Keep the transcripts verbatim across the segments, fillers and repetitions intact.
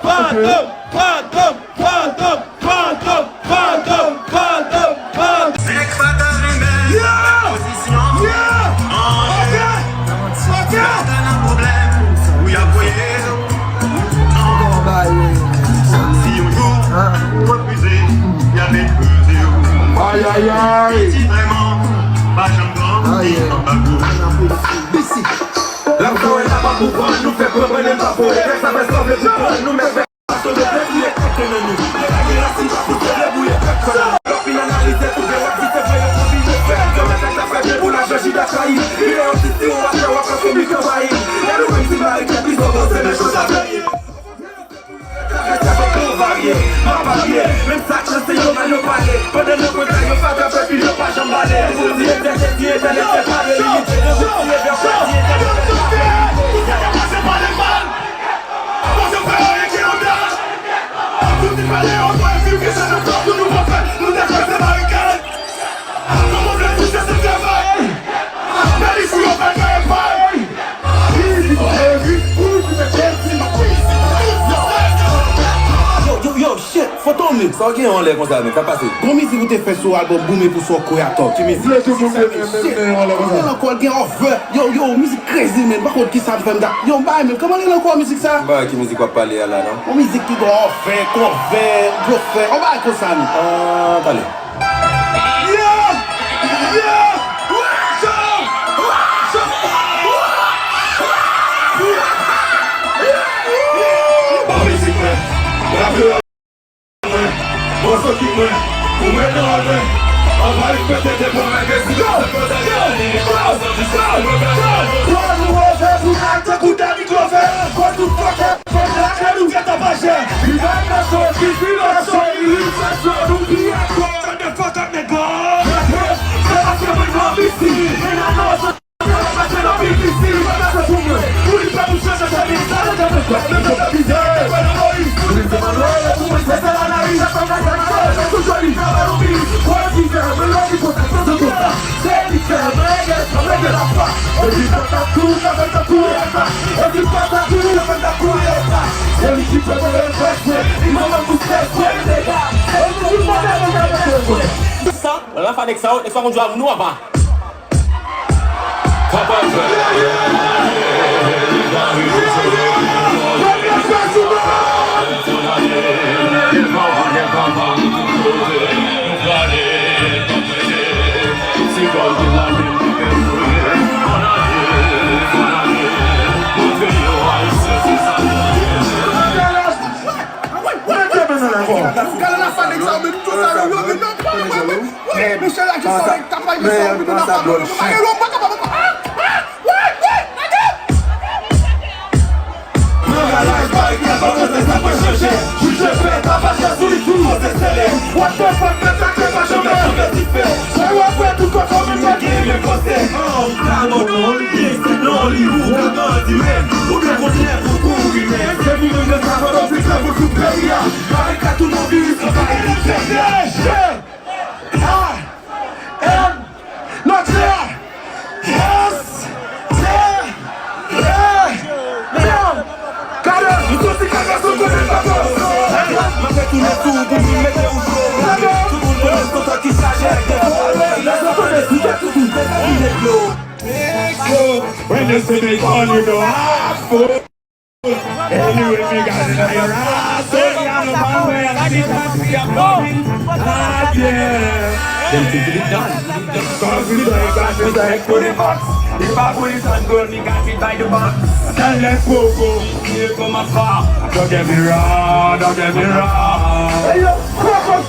Fantom, fantom, fantom, fantom, fantom, fantom, fantom. Nèg pa ta renmen pozisyon. Anyen. Si yo ta nan pwoblèm, pou y ap voye yo. Si yon jou ou refize, y ap enpoze yo. Ayayay. Piti vrèman pa janm grandi anba gwo. L ap fè wè n ap ap pou vann, nou fè pran, pran, n pa foye. Fè sa fè sa vle pou pran, nou mèt fè. Paske nou vle touye kèk nan nou. Lè lage rasin pa pouse, vle bouye kèk nan nou. Lè w fin analize tout, gen w ap di se vre yo konbine fè. Yo mèt ak zafè byen pou lajan jida trayi. Vire yon ti siwon atè, w ap panse mikwo anvayi. E nou menm si barikad plis avanse, men chans ap gaye. Travèse avèk bon varye, m ap parye. Menm sa k chanse yo mal yo pale. Pandan nan kontra yo fatra fè pil yo pa janm bale. Pou di entèl te di entèl entèl pale limite. Pou di entèl entèl pale limite. Pou sa k ap pase pale mal. Bon, se pa anyen ki andan. Pou di pale anpwen viv ke sa nou fè pou nou pran fè. Nou te fè se barikad. Kòman w vle touche se travay. Nan li pou yo pa gaye pay. Yo, yo, yo, shit, Fantom. Sa w gen anlè konsa, men, sa pase. Gon mizik ou te fè sou albòm Boom Epou sou Koyatò. Ki mizik? Vle tout moun mete men yo anlè konsa. Kòman l ankò, l gen Over. Yo, yo, mizik crazy, men, pa kont kisa m fè m ta. Yo, m bay, men, kòman l ankò mizik sa? M pa wè ki mizik w ap pale a la, non. Yon mizik ki gon Over, Over, blofè, yon bagay konsa, men. Ah, pale. Yeah! Yeah! Bon, mizik mwen. Mwen, mwen soti mwen, pou mwen nan al mwen. Anvayi pete devan mwen, gen si yo, yo, yo, yo, yo. Kwa nou wè pou n al tankou Danny Glover. Kwa nou fòkè, fòkè, lakay nou gentan pa chè. Li bay nan son, li di nan son, li ri sa son, nou pi akò. Shut the fuck up, nèg. Se paske mwen nan B C, men nan non, Sa, la fa nèg sa yo, nèg sa konn jwe ak nou apa. Gade la fa nèg sa yo, men tout sa yo, yo, men non, pa, pa, pa. Wi, Michel la jis avèk kapay de sa, wi, men la fa, men pa gen lòt, pa kapab. Ah, ah, wi, wi, nèg. Nan ralaj, barikad, pa kote sa pa chanje. Jou je fè, pa fache sou li tou, poze sele. What the fuck, men sa ke pa chanje. Sa w ap fè tout kote, men pa gen men poze. An, ka bon non li, se non li, ou ka grandi, men ou gen kontinye pou kouri, men se pou menm de sa, fò nou fè pou tout peyi a. Barikad, tout moun vini, sa pa gen peyi a. N O T S T M. Gade, m soti kaka sou kote papa. M ap retounen sou ou pou m mete ou cho. Gade. Tout moun konnen se tòt ki chaje ak defo. Lè sa tonbe sou tèt ou, tout tèt ki ret dlo. When you see me gone, you know I fall. Anyway, mi gade nan yon raso, y a no pa wè, a di pa si y ap vin. Adye. Dem ti di li dan. Kòm si sa e ka fè sa e kouri box. Li pa kouri san gol, mi got it by the box. Tell them go, go. Here come a far. Don't get me wrong, don't get me wrong. Hey, yo, focus.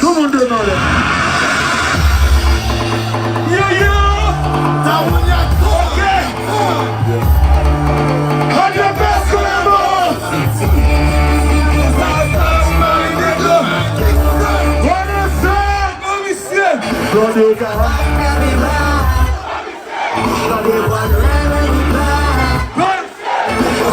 Tout moun devan lè. Yeah, yeah. Tawonya. Ok. An de bèl kolabo. Konnen sa, komisè. Konnen sa. Gade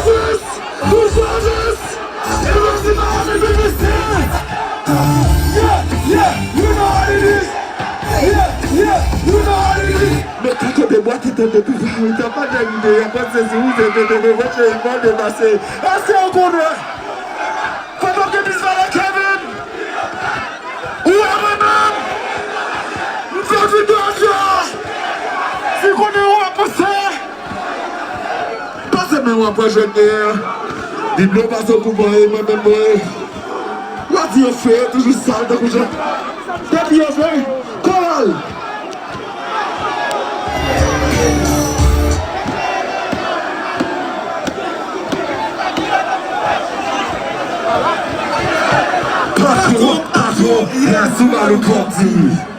Justice! For justice! It was the man in the distance! Yeah, yeah, you know what it is! Yeah, yeah, you know what it is! Men ka kote bwa ki tande tou sa, wi, ta pa dènye, y a pa de sezi, ou se te te te vote, y pa de pase. Èske ou konnen? Fò nou gen plis valè Kevin! Ou wè mwen menm? M fè videyo a di a! Si konnen ou ap pase! Pase men w ap wè jwenn genyen an. Di dlo pase w pou mwen, e mwen menm mwen. W a di yo fre, yo toujou sal tankou jan. Depi yo fre, koral. Patwon, patwon, lè sou ba nou kòb di.